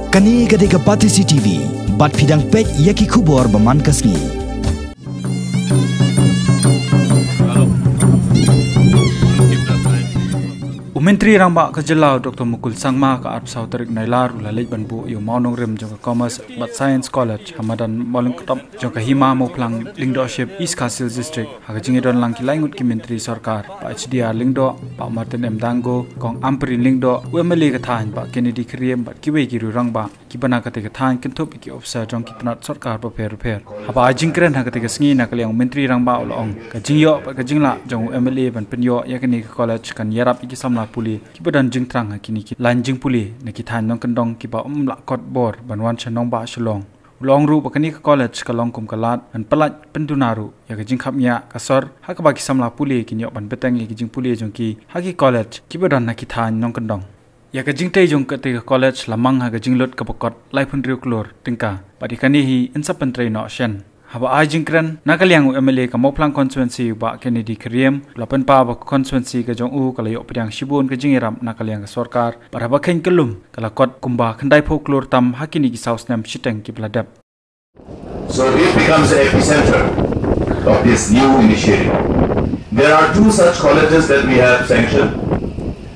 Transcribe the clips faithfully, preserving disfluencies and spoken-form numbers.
Kane ka dei ka Batesi T V, bad phi dang peit ïa ki khubor ba man ka sngi. U Myntri Rangbah ka jylla u Doctor Mukul Sangma ka arphew saw tarik Nailar u la leit ban buh ïa u mawnongrim jong ka Commerce bad Science College ha madan Mawlyngkdong jong ka Hima Mawphlang Lyngdohship, East Khasi Hills District, ha ka jingïadon lang ki lai ngut ki myntri sorkar, Bah H D R Lyngdoh, Bah Martin M Dango, Kong Ampareen Lyngdoh, u M L A ka thaiñ Bah Kennedy Kyriem bad kiwei ki riew rangbah kiba na katei ka thaiñ kynthup ïa ki ophisar jong ki tnat sorkar bapher bapher. Haba ai jingkren ha katei ka sngi na ka liang u Myntri Rangbah u la ong ka jingïoh bad ka jinglah jong u M L A ban pynïoh ïa kane ka college kan ïarap ïa ki samla pule kiba don jingthrang ha kine ki lain jingpule na ki thaiñ nongkyndong kiba ym lah kot bor ban wan sha nongbah Shillong. U la ong ruh ba kane ka college ka long kum ka lad ban pyllait pynduna ruh ïa ka jingkhapngiah ka sor ha kaba ki samla pule kin ïoh ban bteng ïa ki jingpule jong ki ha ki college kiba don na ki thaiñ nongkyndong. Ïa ka jingtei jong katei ka college la mang ha ka jinglut kaba kot laiphew hynriew klur tyngka bad ïa kane hi yn sa pyntrei noh shen. Haba ai jingkren na ka liang u M L A ka Mawphlang constituency u Bah Kennedy Kyriem u la pynpaw ba ka constituency ka jong u ka la ïoh pdiang shibun ka jingïarap na ka liang ka sorkar bad haba kheiñ kyllum ka la kot kumba khyndaiphew klur tam ha kine ki saw snem shiteng kiba la dep. So it becomes the epicenter of this new initiative. There are two such colleges that we have sanctioned.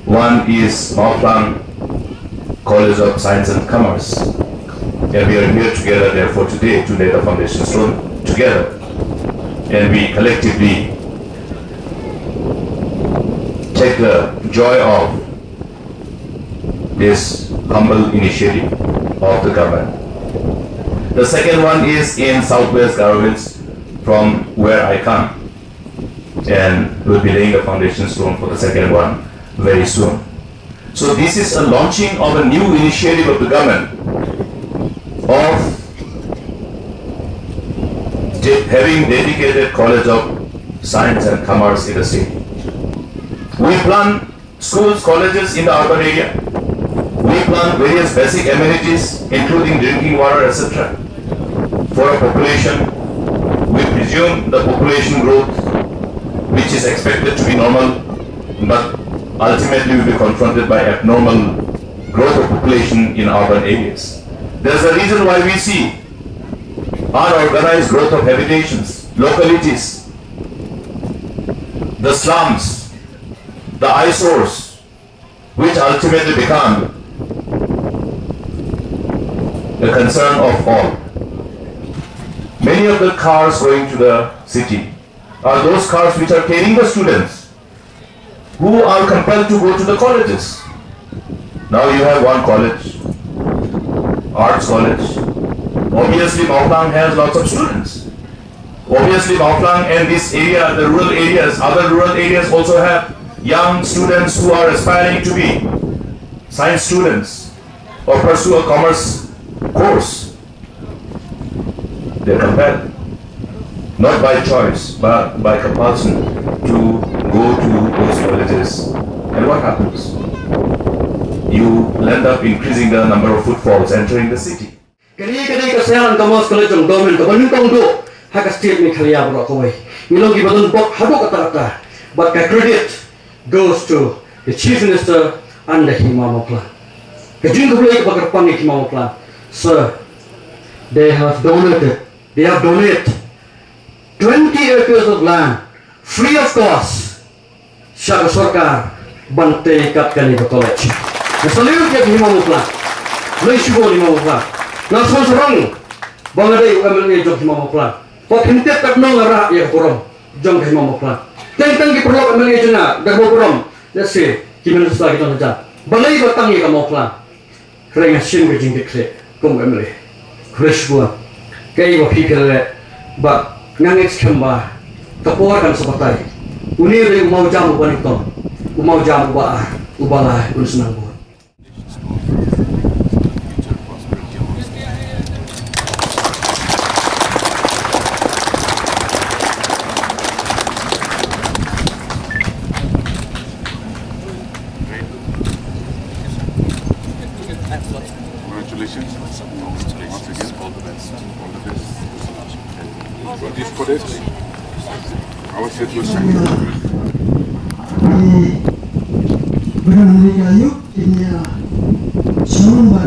One is Mawphlang College of Science and Commerce. And we are here together, therefore, today to lay the foundation stone together. And we collectively take the joy of this humble initiative of the government. The second one is in Southwest Garo Hills, from where I come, and we'll be laying the foundation stone for the second one very soon. So this is a launching of a new initiative of the government of de-, having dedicated College of Science and Commerce in the state. We plan schools, colleges in the urban area. We plan various basic amenities, including drinking water, et cetera. For a population, we presume the population growth, which is expected to be normal, but ultimately will be confronted by abnormal growth of population in urban areas. There's a reason why we see unorganized growth of habitations, localities, the slums, the eyesores, which ultimately become the concern of all. Many of the cars going to the city are those cars which are carrying the students who are compelled to go to the colleges. Now you have one college, Arts College. Obviously, Mawphlang has lots of students. Obviously, Mawphlang and this area, the rural areas, other rural areas also have young students who are aspiring to be science students or pursue a commerce course. They're compelled, not by choice, but by compulsion to go to those colleges. And what happens? You end up increasing the number of footfalls entering the city. Kane ka dei ka Science and Commerce College jong government kaba nyngkong duh ha ka state Meghalaya baroh kawei. Ngi long kiba don bok haduh katta katta. But ka credit goes to the Chief Minister and the Hima Mawphlang. Ka jingkhublei kaba kyrpang ïa Hima Mawphlang. Sir, they have donated, they have donated twenty acres of land free of cost sha ka sorkar ban tei kat kane ka college. Nga salute ïa ka Hima Mawphlang. Khublei shibun Hima Mawphlang. Nga sngewsarong ba nga dei u M L A jong Hima Mawphlang. Ba phin tip katno nga rah ïa ka burom jong ka Hima Mawphlang. Teng teng ki paralok M L A jong nga da kaba burom. Let's say ki minister ki don hajan. Balei ba tang ïa ka Mawphlang? Hynrei nga shim ka jingkitkhlieh kum u M L A. Khublei shibun. Kaei ba phi phi la leh, ba nga ngeit skhem ba ka por kan sa batai. Une u dei u mawjam uba nyngkong, u mawjam uba ar, uba lai un sa nang bun. Congratulations. Once again, all the best. All the best. What is for it? Our schedule is Bri, bri ka yu, kini ya, shalom ba,